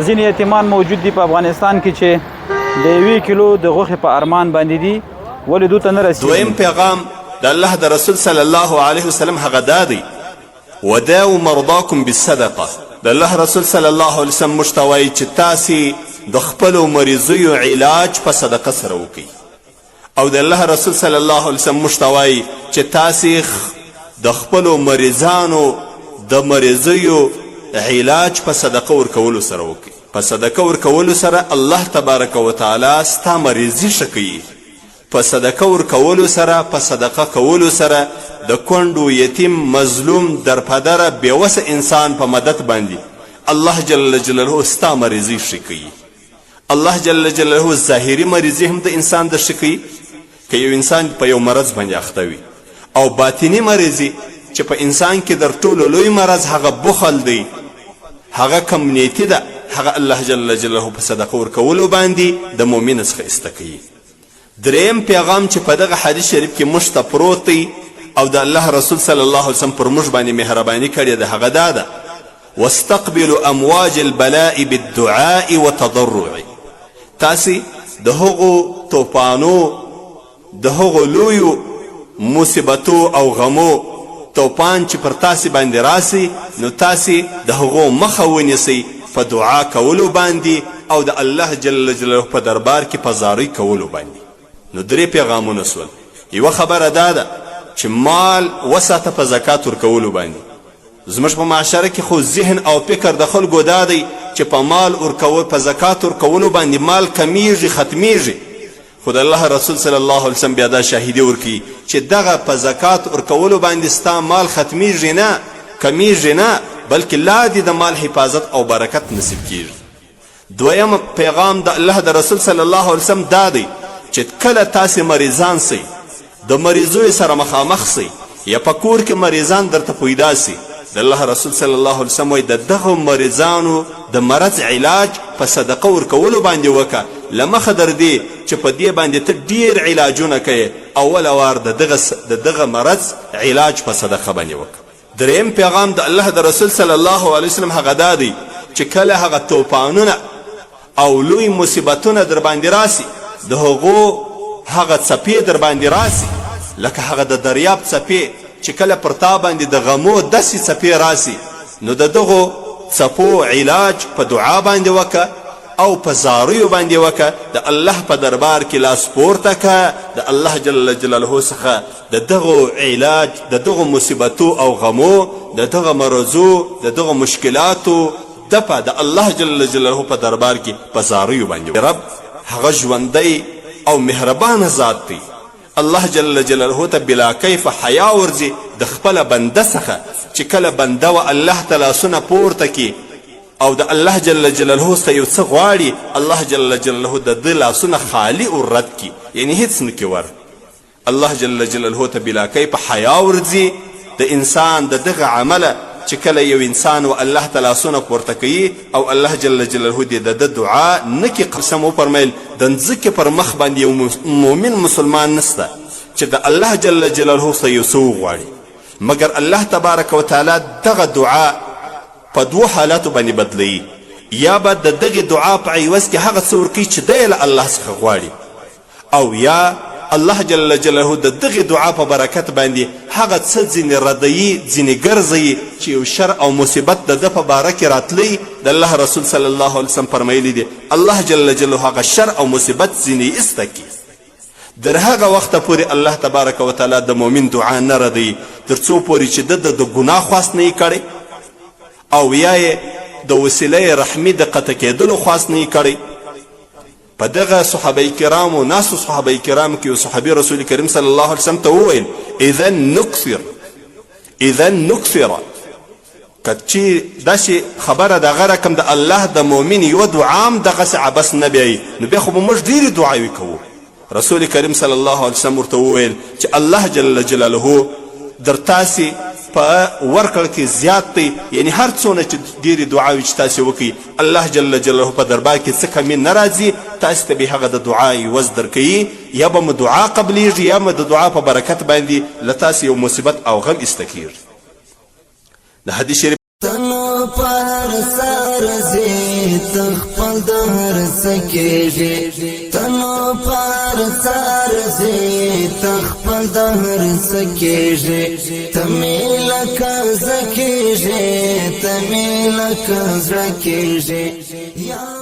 ځینې یتیمان موجود دي په افغانستان کې چې د یوې کیلو د غوښې په ارمان باندې دي، ولې دوی ته نه رسېږي. دویم پیغام د الله د رسول صلی الله علیه وسلم هغه دا دی: وداو مرضاکم بالصدقه. د الله رسول صلی الله علیه وسلم موږ ته وایي چې تاسې د خپلو مریضیو علاج په صدقه سره وکړئ. او د الله رسول صلی الله علیه وسلم موږ ته وایي چې تاسې د خپلو مریضانو د مریضیو علاج په صدقه ورکولو سره وکړئ. په صدقه ورکولو سره الله تبارک وتعالی ستا مریضي ښه کوي. په صدقه ورکولو سره، په صدقه کولو سره د کونډو، یتیم، مظلوم، درپدره، بېوسه انسان په مدد باندې الله جل جلاله ستا مریضي ښه کوي. الله جل جلاله ظاهري مریضي هم د انسان د ښه کوي، که یو انسان په یو مرض باندې اخته وي، او باطني مریضي چې په انسان کې در ټولو لوی مرض هغه بخل دی، هغه کم نیتی ده، هغه الله جل جلاله په صدقه ورکولو باندې د مؤمن څخه ایسته کوي. دریم پیغام چې په دغه حدیث شریف کې موږ ته پروت دی او د الله رسول صلی الله علیه وسلم پر موږ باندې مهرباني کړې ده، هغه دا ده: واستقبلوا امواج البلاء بالدعاء وتضرع. تاسې د هغو توپانو، د هغو لویو مصیبتو او غمو توپان چې پر تاسې باندې راسي، نو تاسې د هغو مخه ونیسئ په دعا کولو باندې او د الله جل جلاله په دربار کې په زارۍ کولو باندې. نو درې پیغامونه سول. یوه خبره دا ده چې مال وساته په زکات ورکولو باندې. زموږ په معاشره کې خو ذهن او فکر د خلکو دا دی چې په مال ورکول، په زکات ورکولو باندې مال کمیږي، ختمیږي. خو د الله رسول صلی الله علیه وسلم بیا دا شاهدي ورکوي چې دغه په زکات ورکولو باندې ستا مال ختمیږي نه، کمیږي نه، بلکې لا دې د مال حفاظت او برکت نصیب کیږي. دویم پیغام د الله د رسول صلی الله علیه وسلم دا دی چې کله تاسې مریضان سئ، د مریضیو سره مخامخ سئ، یا په کور کې مریضان درته پیدا سي، د الله رسول صلی الله علیه وسلم وایي د دغو مریضانو د مرض علاج په صدقه ورکولو باندې وکړه، له مخه در دې چې په دې باندې ته ډیر علاجونه کوې، اوله وار د دغه د دغه مرض علاج په صدقه باندې وکړه. دریم پیغام د الله د رسول صلی الله علیه وسلم هغه دا دی چې کله هغه توپانونه او لوی مصیبتونه در باندې راسي، د هغو هغه څپې در باندې راسي، لکه هغه د دریاب څپې چې کله پر تا باندې د غمو داسې څپې راسي، نو د دغو څپو علاج په دعا باندې وکړه او په زاریو باندې وکړه، د الله په دربار کې لاس پورته که، د الله جل جلاله څخه د دغو علاج، د دغو مصیبتو او غمو، د دغه مرضو، د دغو مشکلاتو دپه د الله جل جلاله په دربار کې په زاریو باندې. رب هغه ژوندی او مهربانه ذات دی، الله جل جلاله ته بلا کیفه حیا ورځي د خپله بنده څخه چې کله بنده و الله ته لاسونه پورته کړي او د الله جل جلاله څخه یو څه غواړي، الله جل جلاله د ده لاسونه خالي ور رد کړي، یعنې هیڅ نه کړي ور. الله جل جلاله ته بلا کیفه حیا ورځي د انسان د دغه عمله چې کله یو انسان و الله ته لاسونه پورته کوي او الله جل جلاله دې د ده دعا نه کړي. قسم وفرمیل د مځکې پر مخ باندې یو مؤمن مسلمان نشته چې د الله جل جلاله څخه یو څه وغواړي، مګر الله تبارک وتعالی دغه دعا په دوو حالاتو باندې بدلوي: یا به د دغې دعا په عوض کې هغه څه ورکوي چې دی یې له الله څخه غواړي، او یا الله جل جلاله د دغې دعا په برکت باندې هغه څه ځینې ردوي، ځینې ګرځوي چې یو شر او مصیبت د ده په باره کې راتلی. د الله رسول صلی الله علیه وسلم فرمایلي دي الله جل جلاله هغه شر او مصیبت ځینې ایسته کړي. در هغه وخته پورې الله تبارک وتعالی د مؤمن دعا نه ردوي تر څو پورې چې ده د ګناه خواست نه کړی، او یا یې د وسیله رحمي د قطع کېدلو خواست نه کړی. په دغه صحابه کرامو ناسو صحابه کرام کې یو صحابي رسول کریم صلی الله علیه وسلم ته وویل: اذا نکثر، اذا نکثر. که چې داسې خبره دغه رقم د الله د مؤمن یوه دعا هم دغسې عبث نه بیایي، نو بیا خو به موږ ډېرې دعاوې کوو. رسول کریم صلی الله علیه وسلم ورته وویل چې الله جل جلاله در تاسې په ورکړه کې زیات دی، یعنی هر څونه چې ډېرې دعاوې چې تاسې وکړئ، الله جل جلاله په دربار کې څه کمی نه راځي، تاسې ته به هغه د دعا عوض درکوي، یا به مو دعا قبلیږي، یا مو د دعا په برکت باندې له تاسې یو مصیبت او غم ایسته کیږي. د حدیث شریف تنو پر سر زی تخپل د هر سکیږي، تنو پر سر زی تخپل د هر سکیږي، تمی لکه زکیږي، تمی لکه زکیږي یا.